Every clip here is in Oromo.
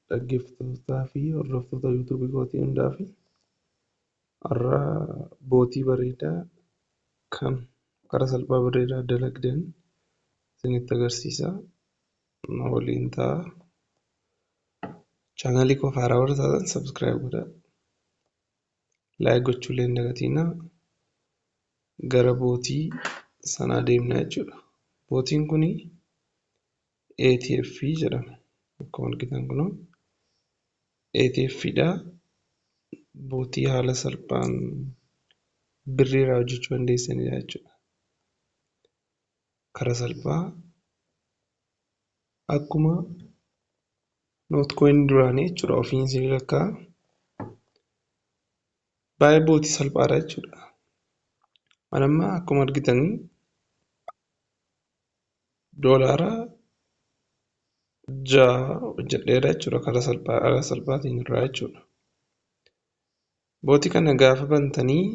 Dhaggeeffattootaa fi hordoftoota yuutuubii kootii hundaa fi har'a bootii bareedaa kan karaa salphaa bareedaa dalagdan isinitti agarsiisa. Na waliin ta'a. Chaanaalii koo haaraa warra taatan sabskiraayib godhaa. Laayik gochuullee hin dagatinaa. Gara bootii sanaa deemna jechuudha. Bootiin kuni ATF jedhama. Akkuma argitan kunoo ATF dha. Bootii haala salphaan birrii irraa hojjechuu dandeessanidha jechuudha. Karaa salphaa akkuma nootkoyin duraanii jechuudha. Ofiin isinii lakkaa baay'ee bootii salphaadha jechuudha. Ani amma akkuma argitanii doolaara 6 hojjedheera jechuudha. Karaa salphaa haala salphaatiin irraa jechuudha. Bootii kana gaafa bantanii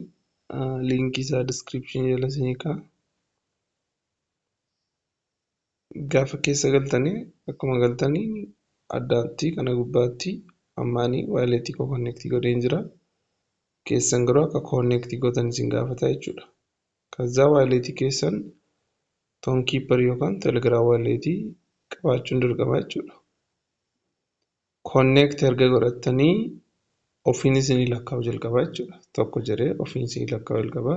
liinkii isaa diskiripshinii jala isinii kaa'a. Gaafa keessa galtanii akkuma galtanii addaatti kana gubbaatti ammaanii waaleetii koo konneektii godheen jira. Keessan garuu akka konneektii gootan isin gaafata jechuudha. Kazaa waaleetii keessan toonkiipparii yookaan telegiraam waaleetii qabaachuun dirqama jechuudha. Konneekti erga godhattanii ofiin isinii lakkaa'u jalqaba jechuudha. Tokko jedhee ofiin isinii lakkaa'u jalqaba.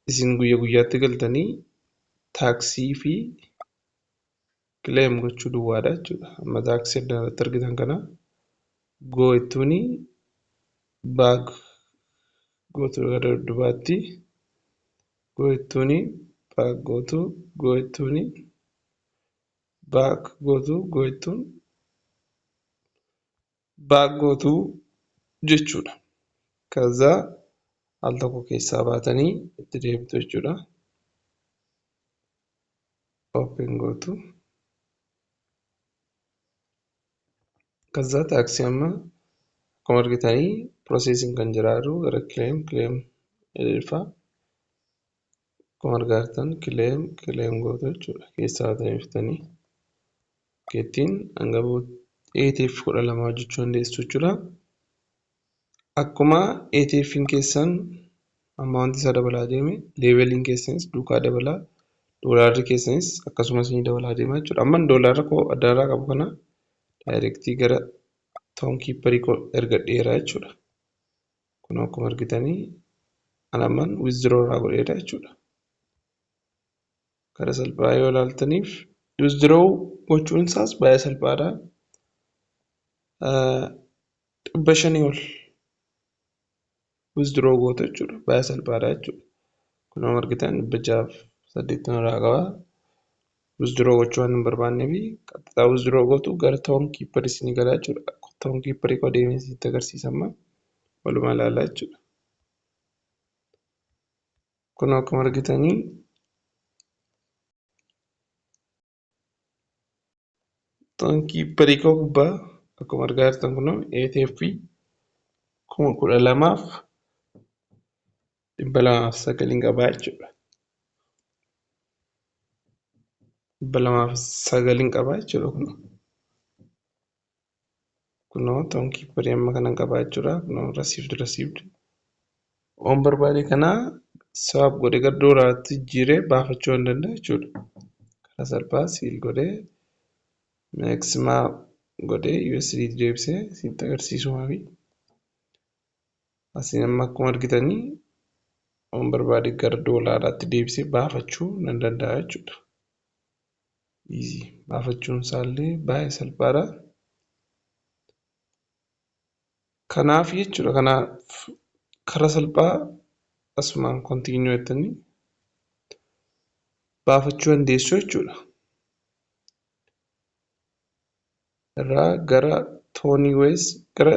Isin guyya guyyaatti galtanii taaksii fi kileem gochuu duwwaadha jechuudha. Amma taaksii adda irratti argitan kana goo'ittuuni baak gootu gara duddubaatti goo'ittuuni baak gootu goo'ittuuni baak gootu goo'ittuun baak gootu jechuudha. Kazaa al tokko keessaa baatanii itti deebitu jechuudha. Open gootu. Kazaa taaksii amma akkuma argitanii piroosesiin kan jiraatu gara kileem kileem dhufa. Akkuma argaa jirtan kileem kileem gootu jechuudha. Keessaa baatanii dhuftanii keettiin hanga ATF 12 hojjechuu dandeessu jechuudha. Akkuma ATF'n keessan amma wanti isaa dabalaa deeme leeveliin keessanis duukaa dabalaa doolaarri keessanis akkasumas ni dabalaa deema jechuudha. Amma doolaarra koo addaarraa qabu kana daayirektii gara toonkiipparii koo ergadheera jechuudha. Kun akkuma argitanii an amman withdraw irraa godheera jechuudha. Karaa salphaa yoo ilaaltaniif withdraw gochuun isaas baay'ee salphaadha. 500 ol withdraw gootu jechuudha. Baay'ee salphaadha jechuudha. Kun akkuma argitan 680 irraa qaba. Withdraw gochuu waan hin barbaanneef qaxxaa withdraw gootu gara toonkiipparii isinii gala jechuudha. Toonkiipparii koo deemee isinitti agarsiisa amma walumaa ilaalaa jechuudha. Kun akkuma argitanii toonkiipparii koo gubbaa akkuma argaa jirtan kun ATF 12,209 qabaa jechuudha. 209 qabaa jechuudha kun. Kunoo toonkiipparii amma kanan qabaa jechuudha. Kunoo rasiivd rasiivd. Waan barbaade kana sawaab godhee gara doolaaraatti jijjiiree baafachuu hin danda'a jechuudha. Karaa salphaa siil godhee meeksimaa godhee USD deebisee isinitti agarsiisumaa fi asiin amma akkuma argitanii waan barbaade gara doolaaraatti deebisee baafachuu nan danda'a jechuudha. Easy baafachuun isaallee baay'ee salphaadha. Kanaaf jechuudha kanaaf karaa salphaa asumaan kontiinyuu jettanii baafachuu dandeessu jechuudha. Irraa gara toonii wayiis gara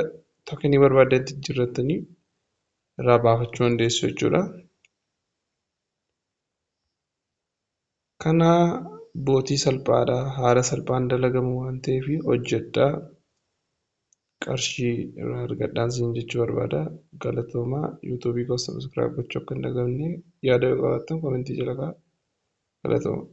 tokenii barbaadanitti jijjiirrattanii irraa baafachuu dandeessu jechuudha. Kana bootii salphaadha. Haala salphaan dalagamu waan ta'eef hojjedhaa. Qarshii irraa argadhaan isin jechuu barbaada. Galatoomaa yuutuubii koo sabskiraayib gochuu akka hin daganne yaada yoo qabaattan komentii jala kaa'aa. Galatoomaa.